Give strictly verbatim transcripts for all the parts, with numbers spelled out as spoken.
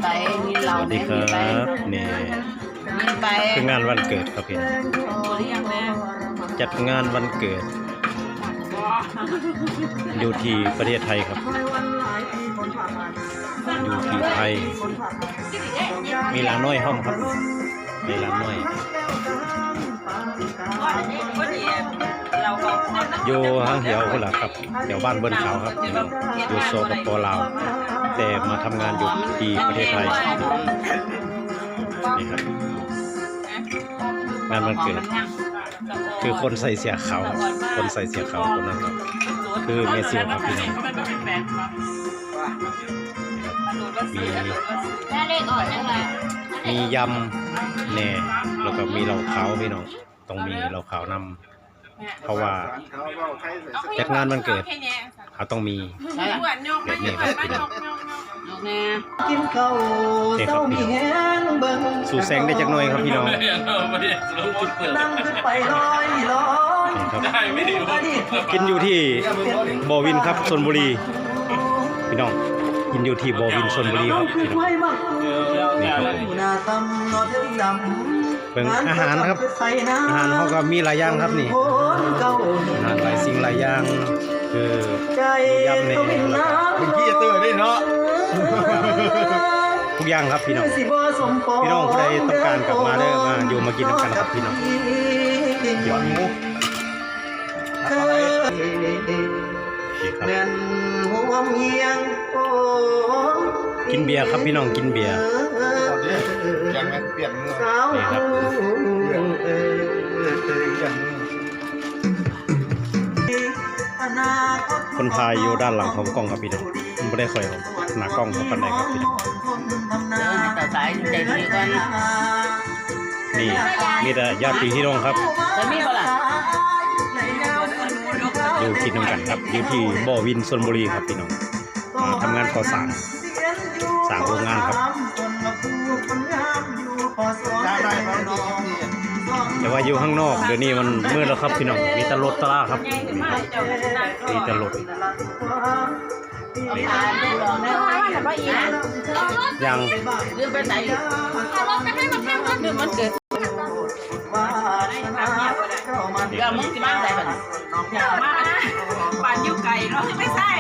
ไป มีเหล้า สวัสดีครับ แม่ มีไป นี่ มีไป คืองานวันเกิดครับพี่น้อง โอ้ เรียกแม่ จัดงานวันเกิด อยู่ที่ประเทศไทยครับ อยู่ที่ไทย มีหลานน้อยห้องครับ มีหลานน้อย อยู่ทางแถวพุ่นล่ะครับ แถวบ้านเบิ้นขาวครับ อยู่สปป.ลาว แต่มาทำงานอยู่ที่ประเทศไทย นี่ครับ งานวันเกิด คือคนใส่เสื้อขาวครับ คนใส่เสื้อขาวคนนั้นครับ คือแม่ซิวครับพี่น้อง นี่ครับ มี มียำแหน่ แล้วก็มีเหล้าขาวพี่น้อง ต้องมีเหล้าขาวนำ เพราะว่าจัดงานวันเกิด เขาต้องมีแบบนี้ครับพี่น้อง นี่ครับพี่น้อง สูดแสงได้จักหน่อยครับพี่น้อง นี่ครับ กินอยู่ที่บ่อวินครับ ชลบุรี พี่น้อง กินอยู่ที่บ่อวิน ชลบุรีครับพี่น้อง นี่ครับผม เบิ่งอาหารครับ อาหารเขาก็มีหลายอย่างครับนี่ อาหารหลายสิ่งหลายอย่าง คือมียำแหน่ เป็นขี้เตอร์ได้เนาะ ทุกอย่างครับพี่น้อง พี่น้องผู้ใดต้องการกลับมาเด้อ มาอยู่มากินนำกันครับพี่น้อง หมู นี่ครับ แน่นห่วงเฮียง โอ้ กินเบียร์ครับพี่น้อง กินเบียร์ เอาดิ ยังไงเปลี่ยนมือ นี่ครับ เปลี่ยนมือ คนถ่ายอยู่ด้านหลังของกล้องครับพี่น้อง มันบ่ได้ค่อยเอาหน้ากล้องเข้าปานใดครับพี่น้อง เดี๋ยวจะสายใจดีก่อน นี่ มีแต่ญาติพี่น้องครับ จะมีบ่ล่ะ อยู่กินนำกันครับ อยู่ที่บ่อวิน ชลบุรีครับพี่น้อง อ่า ทำงานก่อสร้าง สร้างโรงงานครับ แต่ว่าอยู่ข้างนอกเดี๋ยวนี้มันมืดแล้วครับพี่น้อง มีแต่รถตะล่าครับ นี่ครับ มีแต่รถ นี่ครับ ยัง ลืมไปใส่ ลืมมันเกิด เดี๋ยวมึงสิมาใส่บัดนี้ มา บ้านอยู่ไกลเนาะ ไม่ใส่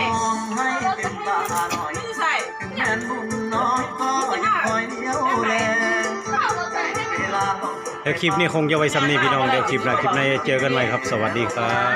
ไม่ใส่ เดี๋ยวคลิปนี้คงจะไว้ส่ำนี้พี่น้อง เดี๋ยวคลิปหน้า คลิปหน้าเจอกันใหม่ครับ สวัสดีครับ